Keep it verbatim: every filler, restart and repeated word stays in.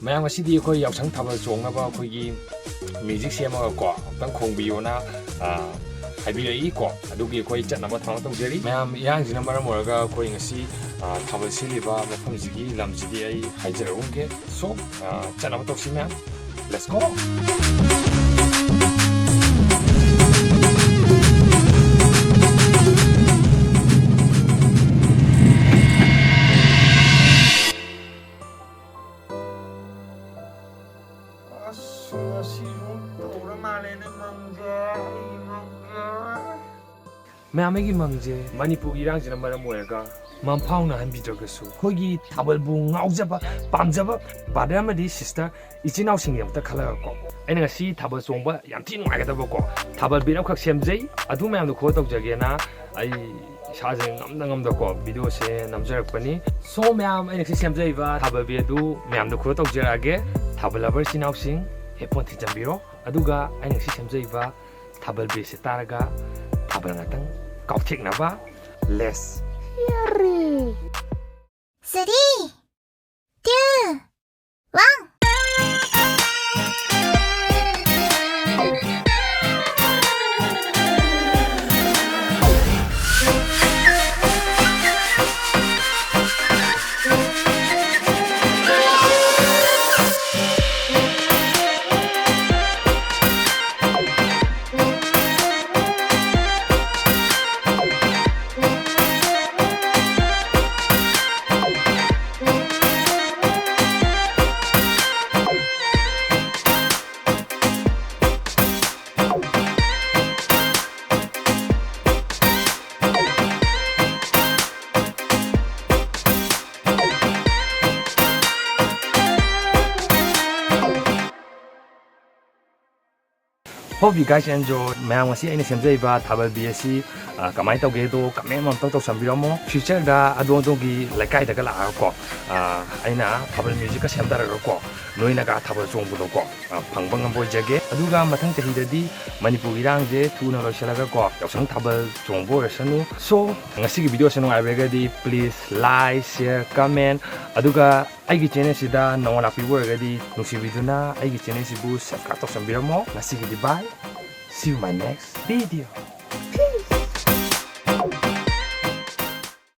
ꯃꯌꯥꯝ, ꯉꯁꯤꯗꯤ ꯑꯩꯈꯣꯏ ꯌꯥꯎꯁꯪ ꯊꯥꯕꯜ ꯆꯣꯡꯅꯕ ꯑꯩꯈꯣꯏꯒꯤ ꯃ꯭ꯌꯨꯖꯤꯛ ꯁꯦꯝꯃꯒꯀꯣ, ꯑꯝꯇꯪ ꯈꯣꯡꯕꯤꯌꯣꯅ, ꯑ, ꯍꯥꯏꯕꯤꯔꯛꯏꯀꯣ꯫ ꯑꯗꯨꯒꯤ ꯑꯩꯈꯣꯏ ꯆꯠꯅꯕ ꯊꯧꯔꯥꯡ ꯇꯧꯖꯔꯤ꯫ ꯃꯌꯥꯝ, ꯏꯔꯥꯡꯁꯤꯅ ꯃꯔꯝ ꯑꯣꯏꯔꯒ ꯑꯩꯈꯣꯏ ꯉꯁꯤ, ꯑ, ꯊꯥꯕꯜ ꯁꯤꯜꯂꯤꯕ ꯃꯐꯝꯁꯤꯒꯤ ꯂꯝꯁꯤꯗꯤ ꯑꯩ ꯍꯥꯏꯖꯔꯛꯎꯒꯦ꯫ So, ꯑ, ꯆꯠꯅꯕ ꯇꯧꯁꯤ ꯃꯌꯥꯝ꯫ Let's go! ꯑꯁ, ꯉꯁꯤꯁꯨ ꯇꯧꯔ ꯃꯥꯜꯂꯦꯅꯦ ꯃꯪꯁꯦ, ꯑꯩꯒꯤ ꯃꯪꯁꯦ꯫ ꯃꯌꯥꯝ, ꯑꯩꯒꯤ ꯃꯪꯁꯦ ꯃꯅꯤꯄꯨꯔꯒꯤ ꯏꯔꯥꯡꯁꯤꯅ ꯃꯔꯝ ꯑꯣꯏꯔꯒ ꯃꯪꯐꯥꯎꯅꯍꯟꯕꯤꯗ꯭ꯔꯒꯁꯨ, ꯑꯩꯈꯣꯏꯒꯤ ꯊꯥꯕꯜꯕꯨ ꯉꯥꯎꯖꯕ, ꯄꯥꯝꯖꯕ brother ꯑꯃꯗꯤ sister, ꯏꯆꯤꯟ ꯏꯅꯥꯎꯁꯤꯡꯒꯤꯗꯃꯛꯇ ꯈꯜꯂꯒꯀꯣ, ꯑꯩꯅ ꯉꯁꯤ ꯊꯥꯕꯜ ꯆꯣꯡꯕ ꯌꯥꯝ ꯊꯤ ꯅꯨꯡꯉꯥꯏꯒꯗꯕꯀꯣ ꯊꯥꯕꯜ beat ꯑꯃꯈꯛ ꯁꯦꯝꯖꯩ꯫ ꯑꯗꯨ ꯃꯌꯥꯝꯗꯣ ꯈꯨꯕ ꯇꯧꯖꯒꯦꯅ ꯑꯩ ꯏꯁꯥꯁꯦ ꯉꯝꯗ ꯉꯝꯗꯀꯣ videoꯁꯦ ꯅꯝꯖꯔꯛꯄꯅꯤ꯫ So ꯃꯌꯥꯝ, ꯑꯩꯅ ꯉꯁꯤ ꯁꯦꯝꯖꯔꯤꯕ ꯊꯥꯕꯜ beat ꯑꯗꯨ ꯃꯌꯥꯝꯗ ꯈꯨꯕ ꯇꯧꯖꯔꯛꯑꯒꯦ꯫ ꯊꯥꯕꯜ lover ꯏꯆꯤꯟ ꯏꯅꯥꯎꯁꯤꯡ, headphone ꯊꯤꯟꯖꯟꯕꯤꯔꯣ꯫ ꯑꯗꯨꯒ ꯑꯩꯅ ꯉꯁꯤ ꯁꯦꯝꯖꯔꯤꯕ ꯊꯥꯕꯜ beatꯁꯦ ꯇꯥꯔꯒ ꯊꯥꯕꯜ ꯉꯥꯛꯇꯪ ꯀꯥꯎꯊꯦꯛꯅꯕ꯫ Let's hear it! Three, two, one. Hope you guys enjoy. ꯃꯌꯥꯝ, ꯉꯁꯤ ꯑꯩꯅ ꯁꯦꯝꯖꯔꯤꯕ ꯊꯥꯕꯜ beat ꯑꯁꯤ, ꯑ, ꯀꯃꯥꯏꯅ ꯇꯧꯒꯦꯗꯣ comment ꯑꯃꯇꯪ ꯇꯧꯁꯟꯕꯤꯔꯝꯃꯣ꯫ Futureꯗ ꯑꯗꯣꯝ ꯑꯗꯣꯝꯒꯤ ꯂꯩꯀꯥꯏꯗꯒ ꯂꯥꯛꯑꯒꯀꯣ, ꯑ, ꯑꯩꯅ ꯊꯥꯕꯜ musicꯀ ꯁꯦꯝꯗꯔꯒꯀꯣ, ꯅꯣꯏꯅꯒ ꯊꯥꯕꯜ ꯆꯣꯡꯕꯗꯣꯀꯣ, ꯑ, ꯐꯪꯕ ꯉꯝꯕ ꯑꯣꯏꯖꯒꯦ꯫ ꯑꯗꯨꯒ ꯃꯊꯪ ꯆꯍꯤꯗꯗꯤ ꯃꯅꯤꯄꯨꯔꯒꯤ ꯏꯔꯥꯡꯁꯦ ꯊꯨꯅ ꯂꯣꯏꯁꯤꯜꯂꯒꯀꯣ, ꯌꯥꯎꯁꯪ ꯊꯥꯕꯜ ꯆꯣꯡꯕ ꯑꯣꯏꯔꯁꯅꯨ꯫ So, ꯉꯁꯤꯒꯤ videoꯁꯦ ꯅꯨꯡꯉꯥꯏꯕꯤꯔꯒꯗꯤ please like, share, comment, ꯑꯗꯨꯒ ꯑꯩꯒꯤ channel ꯁꯤꯗ ꯅꯧꯅ ꯂꯥꯛꯄꯤꯕ ꯑꯣꯏꯔꯒꯗꯤ ꯅꯨꯡꯁꯤꯕꯤꯗꯨꯅ ꯑꯩꯒꯤ channel ꯁꯤꯕꯨ subscribe ꯇꯧꯁꯟꯕꯤꯔꯝꯃꯣ꯫ ꯉꯁꯤꯒꯤꯗꯤ bye, see you my next video꯫